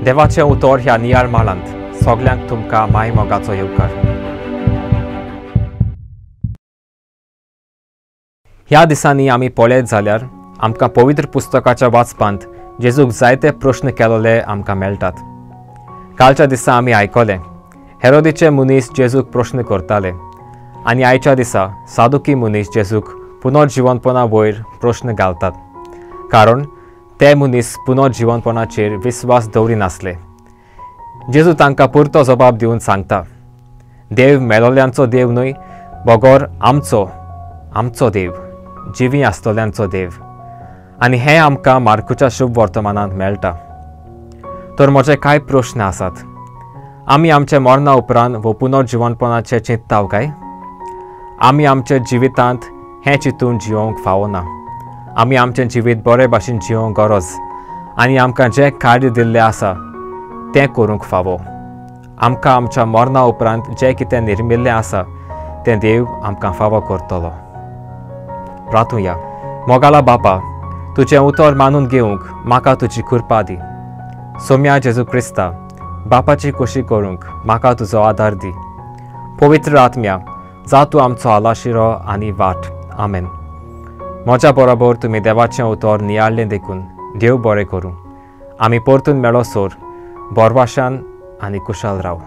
देवाचें उतर ह्या नियाळ माळांत सगल्यांक तुमकां माय मोगाचो येवकार. ह्या दिसांनी आमी पळयत जाल्यार आमकां पवित्र पुस्तकाच्या वाचपांत जेजूक जायते प्रश्न केलोले आमकां मेळटात. कालच्या दिसा आमी आयकलें हेरोदीचे मनीस जेजूक प्रश्न करताले आनी आयच्या दिसा सादुकी मनीस जेजूक पुनर्जिवनपणा वयर प्रश्न घालतात, कारण ते मनीस पुनर्जिवनपणाचेर विस्वास दवरिनासले. जेजू तांकां पुरतो जबाब दिवन सांगता, देव मेलोल्यांचो देव न्हय, बगर आमचो आमचो देव, जिवी आसतल्यांचो देव. आनी हें आमकां मार्कुच्या शुभ वर्तमानांत मेळटा. तर म्हजे कांय प्रश्न आसात. आमी आमच्या मरणा उपरांत वो पुनर्जिवनपणाचें चिंतताव काय? आमी आमच्या जिवितांत हें चिंतून जिवंक फावना. आमी आमचें जिवीत बरे भाशेन जिवंक गरज आनी आमकां जें कार्य दिल्लें आसा तें करूंक फावो. आमकां आमच्या मरणा उपरांत जें कितें निर्मिल्लें आसा तें देव आमकां फावो करतलो. प्रार्थुया. मोगाला बापा, तुजें उतर मानून घेवंक म्हाका तुजी कृपा दी. सोम्या जेजू क्रिस्ता, बापाची खोशी करूंक म्हाका तुजो आदार दी. पवित्र आत्म्या, जा तूं आमचो आलाशिरो आनी वाट. आमेन. म्हज्या बरोबर तुमी देवाचें उतर नियाळ्ळें देखून देव बरें करूं. आमी परतून मेळोसर बोरवाशान आनी कुशाल राव.